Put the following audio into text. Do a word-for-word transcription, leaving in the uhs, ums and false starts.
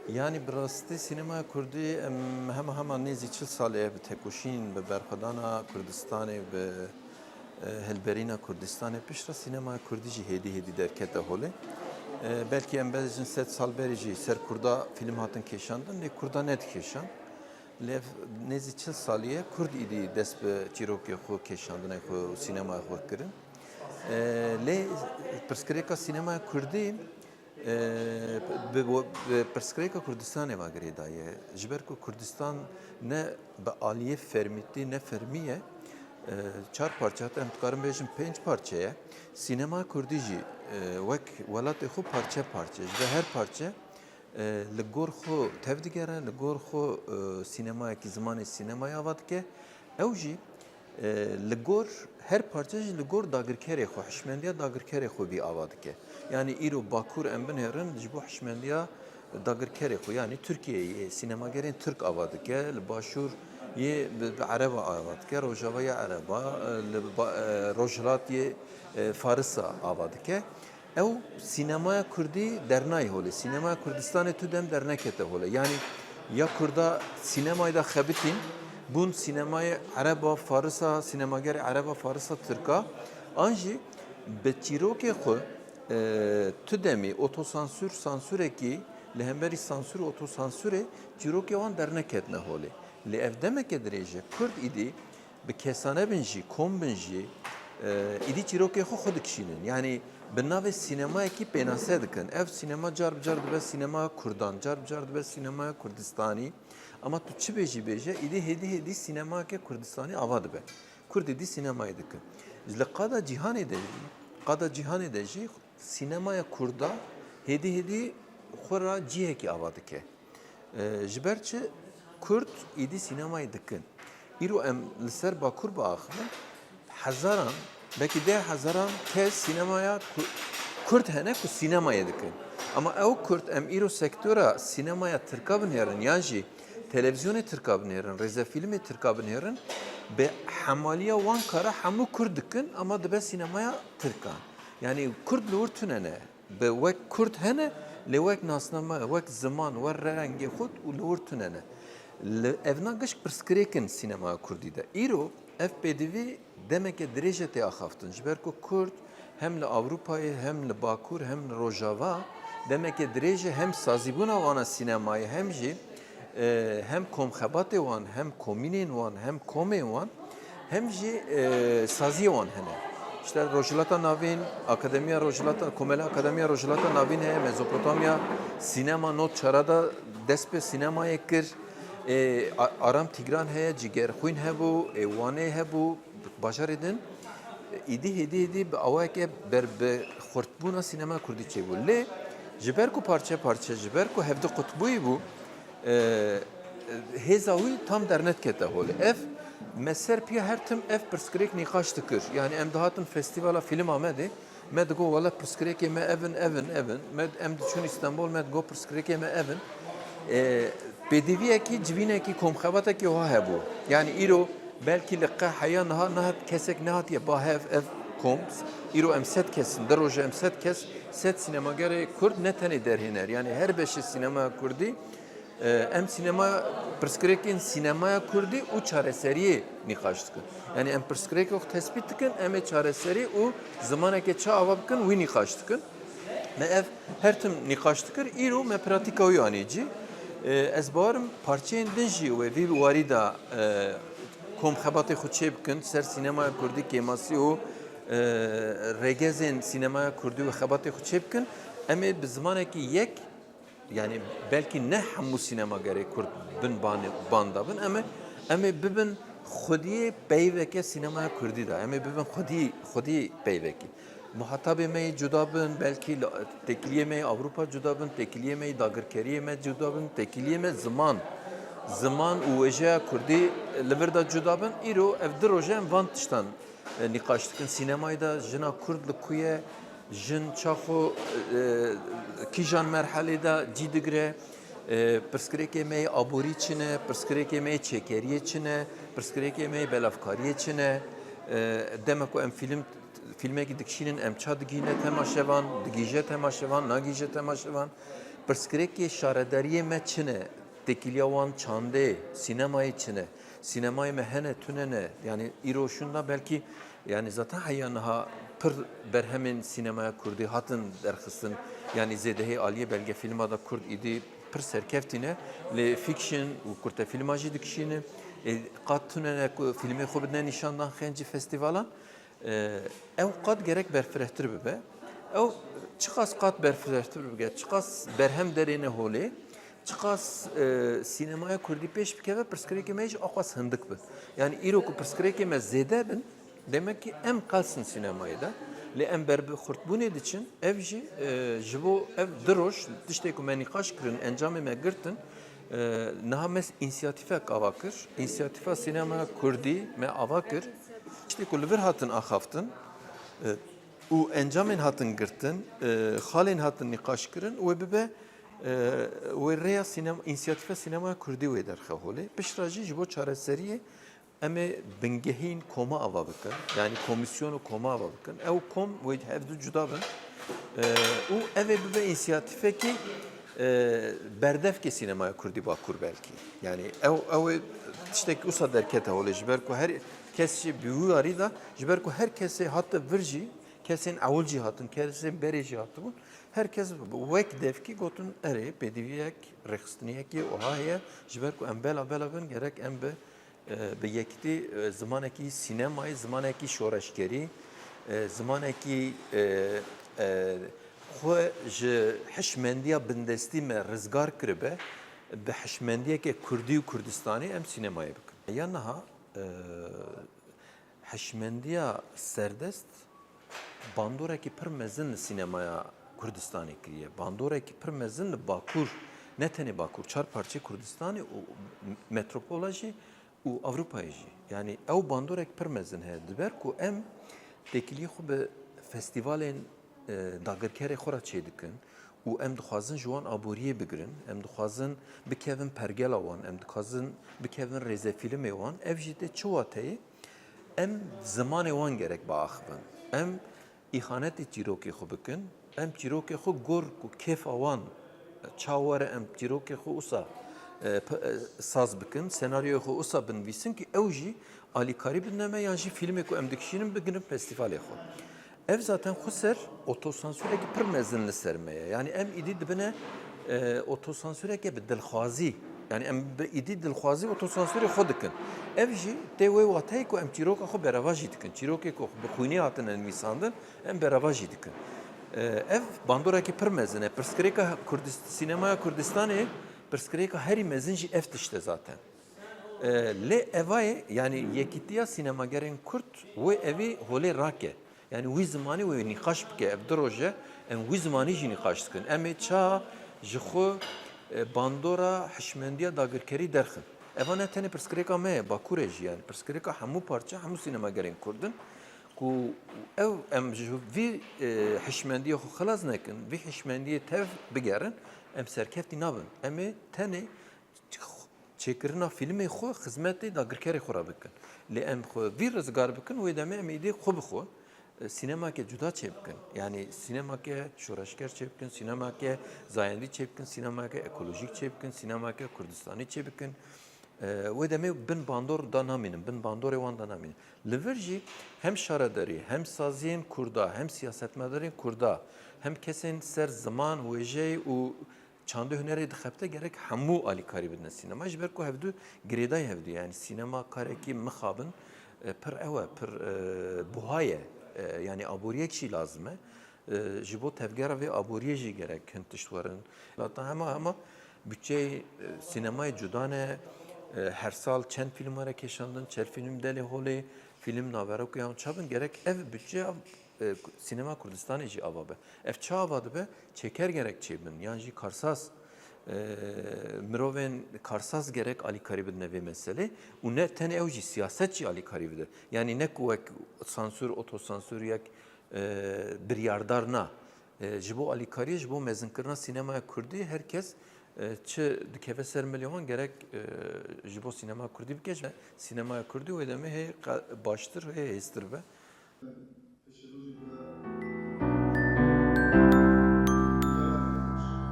Yanî bi rastî sînemaya kurdî em hema hema nêzî çil salê ye bi tekoşîn, bi berxwedana Kurdistanê, bi, e, hilberîna Kurdistanê piştre sînemaya kurdî jî hêdî hêdî derkete holê. E, belkî em bêjin sed sal berî jî ser kurda fîlm hatin kêşandin, lê kurda nedikêşan. Lê ev nêzî çil salî ye kurd îdî dest bi çîrokê xwe, kêşandinê xwe û sînemaya xwe kirin. E, lê pirsgirêka sînemaya kurdî, e, bi, bi, bi pirsgirêka Kurdistanê ve girêdayî ye. Ji ber ku Kurdistan ne bi aliyê fermîtî ne fermî ye, e, çar parçe, hatta em dikarin bêjin pênc parçe ye. Sînemaya kurdî jî, e, wek welatê xwe parçe parçe. Ji ber her parçe, e, li gor xwe tev digere, li gor xwe, e, sînemayekî, zimanê sînemayê ava dike. Ew jî, e, li gor, her parçe jî li gor dagirkerê xwe, hişmendiya dagirkerê xwe vî ava dike. Yanî îro Bakur em binêrin, ji bo hişmendiya dagirkerê xwe, yanî Tirkiyeyê yê sînemagerên Tirk ava dike, li Başûr yê bi, bi Ereba ava dike, Rojava yê Ereba, e, li ba-, e, Rojhilat yê, e, Farisa ava dike. Ew sînemaya kurdî dernayê holê. Sînemaya Kurdistanê tu dem dernekete holê. Yanî ya kurda sînemayê de xebitîn, bûn sînemayê Ereba, Farisa, sînemagerê Ereba, Farisa, Tirka, an jî bi çîrokê xwe, e, tu demî otosansûr, sansûrekî, li hemberî sansûr û otosansûrê çîrokê wan derneketine holê. Lê ev demeke dirêj e. Kurd îdî bi kesane bin jî, kom bin jî, e, îdî çîrokê xwe xwe dikişînin. Yanî bi navê sînemayekî pênase dikin. Ev sînema car bi car dibe sînemaya kurdan, car bi car dibe sînemaya Kurdistanî. Ama tu çi bêjî bêje, îdî hêdî hêdî sînemayeke Kurdistanî ava dibe. Kurd îdî sînemayê dikin. Ji li qada cîhanê de jî, qada cîhanê de jî sînemaya kurda hêdî hêdî xwe ra cihekî ava dike. E, ji ber çi? Kurd îdî sînemayê dikin. Îro em li ser Bakur biaxivin, hezaran, belkî deh hezaran kes sînemaya ku-, kurd hene ku sînemayê dikin. Ama ew kurd em îro sektora sînemaya tirka binêrin yan jî televîzyonê tirka binêrin, rêzefîlmê tirka binêrin, bi hemaliya wan kara hemû kurd dikin, ama dibe sînemaya tirkan. Yanî kurd li wir tune ne. Bi wek kurd hene, lê wek nasname, wek ziman, wek rengê xwe û li wir tune ne. Li evna gişk pirsgirêk in sînemaya kurdî de. Îro ev pêdivî demeke dirêj e tê axaftin. Ji ber ku kurd hem li Ewropayê, hem li Bakur, hem li Rojava demeke dirêj e hem sazîbûna wana sînemayê, hem jî, e, hem komxebatê wan, hem komînên wan, hem komên wan, hem jî, e, saziyê wan hene. İşte Rojhilata Navîn, Akademiya Rojhilata, Komela Akademiya Rojhilata Navîn heye, Mezopotamya, Sînema Not Çara da dest bi sînemayê kir. E, A-, Aram Tîgran heye, Cîgerxwîn hebû, e, Wanê hebû, bajarê din. Îdî hêdî hêdî bi awayeke ber bi xurtbûna sînema kurdî çêbû. Lê ji ber ku parçe parçe, ji ber ku hevdi qutbûyî bû, e, hêza wî tam dernedikete holê. Ev me ser piya her tim ev pirsgirêk nîqaş dikir. Yanî em dihatin Festîvala Fîlm Amedê, me digot, wele pirsgirêkê me ev in, ev in, ev in. Me, em diçûn Îstanbul, me digot pirsgirêkê me ev in. E, pêdiviyekî, civînekî, komxebatekî wiha hebû. Yanî îro belkî li qe heya niha nehat, kesek nehatiye ba hev ev kom. Îro em sed kes in, di roje em sed kes, sed sînemagerê kurd ne tenê derhêner. Yanî her beşê sînemaya kurdî, e, em sînema, pirsgirêkên sînemaya kurdî û çareseriyê nîqaş dikin. Yanî em pirsgirêkê xwe tespît dikin, em ê çareserî û zimaneke çi ava bikin, wî nîqaş dikin. Me ev her tim nîqaş dikir, îro me pratîka wî anî cî. E, ez bawerim parçeyên din jî wê vî warî de, e, komxebatê xwe çê bikin, ser sînemaya kurdî kêmasî û, e, rêgezên sînemaya kurdî wê xebatê xwe çê bikin. Em ê bi zimanekî yek, yanî belkî ne hemû sînemagerê kurd bin banê, ban da bin, em ê, em ê bibin xwediyê peyveke sînemaya kurdî de. Em ê bibin xwedî, xwedî peyvekî. Muhatabê me yê cuda bin, belkî li, têkiliyê me yê Ewropa cuda bin, têkiliyê me yê dagirkeriyê me cuda bin, têkiliyê me ziman, ziman û wêjeya kurdî li vir de cuda bin. Îro ev du roje em van tiştan, e, nîqaş dikin. Sînemayê de jina kurd li ku ye, jin çaxo, e, kîjan merhelê de cî digire, e, pirsgirêkê me yê aborî çi ne, pirsgirêkê me yê çêkeriyê çi ne, pirsgirêkê me yê belavkariyê çi ne, e, dema ku em fîlm Fîlmekî dikişînin, em ça digihîne temaşevan, digihîje temaşevan, nagihîje temaşevan. Pirsgirêkê şaredariyê me çi ne? Têkiliya wan çandê, sînemayê çi ne? Sînemayê me hene, tune ne? Yani îro şûnda belkî, yani zaten heya niha pir berhemên sînemaya kurdî hatin derxistin. Yani zêdehê aliyê belgefîlma da kurd îdî pir serkeftî ne. Lê fiction û kurtefîlma jî dikişîne. Ê, qat tune ne ku fîlmê xwe bidine nîşandan xencî festîvalan. Ew qat gerek berfirehtir bibe. Ew çiqas qat berfirehtir bike, çiqas berhem derêne holê, çiqas, e, sînemaya kurdî pêş bikeve, pirsgirêkê me jî aqas hindik bin. Yani îro ku pirsgirêkê me zêde bin, demek ki em qelsin sînemayê de. Lê em ber bi xurtbûnê diçin, ev jî, e, ji bo ev du roj tiştê ku me nîqaş kirin, encamê me girtin, e, niha me însiyatîfek ava kir. Însiyatîfa sînemaya kurdî me ava kir. Tiştê ku li vir hatin axaftin, e, û encamên hatin girtin, e, xalên hatin nîqaş kirin, wê bibe, e, wê rêya sînem-, însiyatîfa sînemaya kurdî wê derxe holê. Piştre jî ji bo çareseriyê em ê bingehîn koma ava bikin, yanî komîsyon û koma ava bikin. Ew kom wê hev du cuda bin, e, û ev ê bibe însiyatîfekî, e, berdevkê sînemaya kurdî Bakur belkî. Yanî ew, ew ê tiştekî wisa derkete holê, ji ber ku her kes jî bi wî warî de, ji ber ku her kesê hate vir jî, kesên ewil jî hatin, kesên berê jî hatibûn, her kes wek devkî gotin, erê, pêdiviyek, rêxistiniyekê wiha heye, ji ber ku em bela bela bin, gerek em bi, e, bi yekitî, e, zimanekî sînemayê, zimanekî şoreşgerî, e, zimanekî, e, e, xwe ji hişmendiya bindestî me rizgar kiribe, bi hişmendiyeke kurdî û Kurdistanî em sînemayê bikin. Ya niha, e, hişmendiya serdest bandorekî pir mezin li sînemaya Kurdistanê kiriye. Bandorekî pir mezin li Bakur, ne tenê Bakur, çar parçeyê Kurdistanê û metropola jî û Ewropayê jî. Yanî ew bandorek pir mezin heye. Diber ku em têkiliyê xwe bi festîvalên, e, dagirkerê xwe re çêdikin û em dixwazin ji wan aboriyê bigirin, em dixwazin bikevin pergela wan, em dixwazin bikevin rêzefîlimê wan. Ev jî tê çi wateyê? Em zimanê wan gerek biaxivin. Em îhanetê çîrokê xwe bikin. Em çîrokê xwe gor ku kêfa wan ça were, em çîrokê xwe wisa, e, p-, e, saz bikin, senaryoyê xwe wisa binivîsin ki ew jî alîkarî bidine me yan jî fîlmê ku em dikişînin bigirin festîvalê xwe. Ev zaten xweser otosansûrekî pir mezin li ser me ye. Yanî em îdî dibine, e, otosansûreke bi dilxwazî. Yanî em bi îdî dilxwazî otosansûrê xwe dikin. Ev jî tê wê wateyê ku em çîroka xwe bereva jî dikin. Çîrokê ku bi xwînê hatine nivîsandin, em bereva jî dikin. E, ev bandorekî pir mezin e. Pirsgirêka Kurdist-, sînemaya Kurdistanê, pirsgirêka herî mezin jî ev tişt e zaten. E, lê evayê, yanî yekîtiya sînemagerên Kurd wê evî holê rake. Yanî wî zimanî wê nîqaş bike. Ev du roj e, em wî zimanî jî nîqaş dikin. Em ê ça ji xwe, e, bandora hişmendiya dagirkerî derxin. Eva ne tenê pirsgirêka me ye, Bakurê jî, yanî pirsgirêka hemû parçe, hemû sînemagerên Kurd in ku ew em ji vî, e, hişmendiyê xwe xilas nekin, vî hişmendiyê tev bigerin, em serkeftî nabin. Em ê tenê çêkirina fîlmê xwe xizmetê dagirkerê xwe re bikin. Lê em xwe vî rizgar bikin, wê demê em êdî xwe bi xwe, e, sînemake cuda çêbikin. Yanî sînemake şoreşger çêbikin, sînemake zayendî çêbikin, sînemake ekolojîk çêbikin, sînemake Kurdistanî çêbikin. E, wê demê bin bandor da namînin, bin bandorê wan da namînin. Li vir jî hem şaredarî, hem saziyên Kurda, hem siyasetmedarên Kurda, hem kesên ser ziman, wêjeyê û çandê hunerê dixebite, gerek hemû alîkarî bidine sînema. Ji ber ku hevdu girêdayî hevdu ye. Yanî sînema karekî mixabin, e, pir ew e, pir, e, buha ye. E, yanî aboriyek jî lazim e. E, ji bo tevgera vê aboriyê jî gerek hin tişt werin. Heta hema hema budçeyê, e, sînemayê cuda ne. E, her sal çend fîlm were kêşandin, çend fîlm delê holê, fîlm naverokiyan çapin, gerek ev budçe e, Sînema Kurdistanê jî ava be. Ev çi ava dibe? Çêker gerek çêbin, yan jî karsaz, e, mirovên karsaz gerek alîkarî bidine vê meselê û ne tenê ew jî, siyaset jî alîkarî bide. Yanî ne ku wek sansûr, otosansûr, yek, e, biryardar na. E, ji bo alîkariyê, ji bo mezinkirina sînemaya kurdî her kes, e, çi dikeve ser milê wan gerek, e, ji bo sînema kurdî bike, ji sînemaya kurdî wê demê hê qe-, baştir, hê hêztir be.